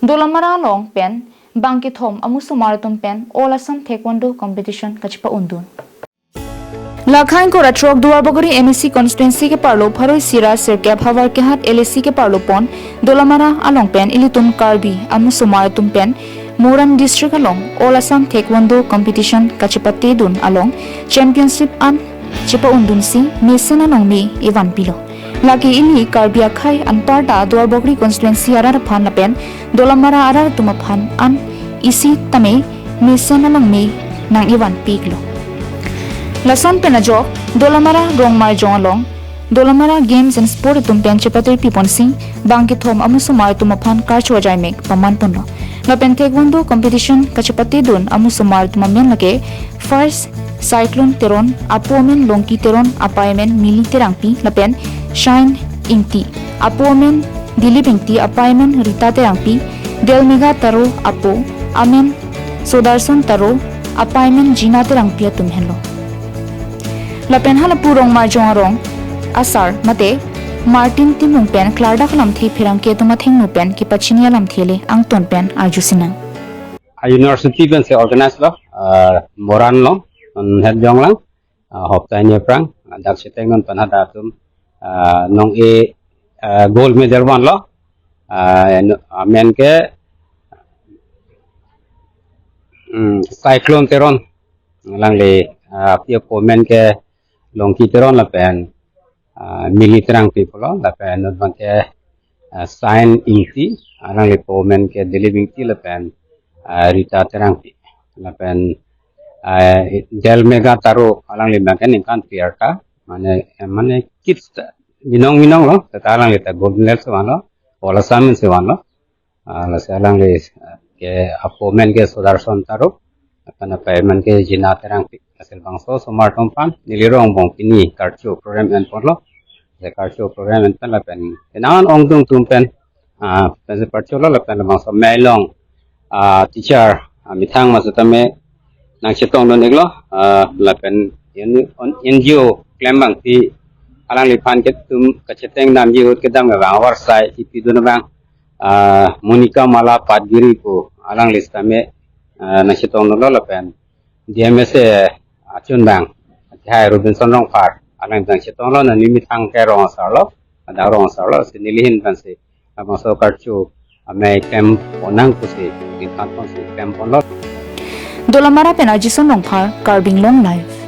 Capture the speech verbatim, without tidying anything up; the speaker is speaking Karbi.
Dolamara along pen bang kethom amusomar atum pen All Assam Taekwondo Competition kachepa-undun. Lakhang kora throk Duarbagori M A C constituency keparlo Pharoi Sira Sirkep Havar Kehat L A C keparlo pon Dolamara along pen ilitum Karbi amusomar atum pen Moran District along All Assam Taekwondo Competition kachepatedun along championship an chepa-undunsi mesen along me evan pilo. Lake ili Karbi akhei anparta Duarbagori constituency arat aphan lapen Dolamara arat atum aphan an isi tame mesen along me nang evan piklo. Lason pen ajok Dolamara Rongmarjong along Dolamara Games and Sport atum pen chepatirpi ponsi bang kethom amusomar atum aphan karcho ajaimek paman ponlo. Lapen Taekwondo competition kachepatedun amusomar atum amen lake first Cyclone Teron, apo amen Longki Teron, apei amen Mili Terangpi, lapen Shine Ingti, apo amen Dilip Ingti, apei amen Rita Terangpi, Delmega Taro apo amen Sodarson Taro, apei amen Jina Terangpi atum henlo. Lapen halapu Rongmarjong arong asar mate Martin Timung pen klardak alamthe pherangke atum athengno pen kepachini alamthe le angton pen arju sinang. A university pensi organize lo, ah, Moran lo, non het jonglang, ah, hopta ini prang, ah, dak cheteng non pen hadak atum, ah, nong e, ah, gold medal vanlo, ah, en-, amen ke, hmm, Cyclone Teron, alangli, ah, api apo amen ke Longki Teron lapen, ah, Mili Terangpi pulo, lapen non abang ke, ah, Shine Ingti, alangli apo amen ke Dilip Ingti lapen, ah, Rita Terangpi. Lapen, ah, Delmega Taro, alangli abang ke ningkan pirta, mane, eh, mane kids ta, minong minong lo, seta alangli ta gold medal si vanlo, All Assam si vanlo. Ah, lasi alangli, ah, ke apo amen ke Sodarson Taro, lapen apei amen ke Jina Terangpi. Lasi labangso osomar atum aphan neli rong bong pini karcho program enponlo. Lasi karcho program en pen lapen kenaon ongdung atum pen, ah, pensi karcholo lapen labangso Meilong, ah, teacher, ah, methang ma setame nangchetongdun iklo, ah, lapen N-, N G O klem abang si alangliphan ke atum kacheteng damji ahut kedam abang avarsai ipidun abang, ah, Monica Mala Patgiri pu alangli setame, ah, nangchetongdunlo lapen D M S A achun abang, hai Robinson Rongphar, alang nangchetonglo, neli methang ke rong asarlo, ada rong asarlo, si neli ahin pensi labangso karcho amei klem ponnang pusi ningkan ponsi klem ponlo. Dolamara pen Ajison Rongphar, Karbi Anglong Live.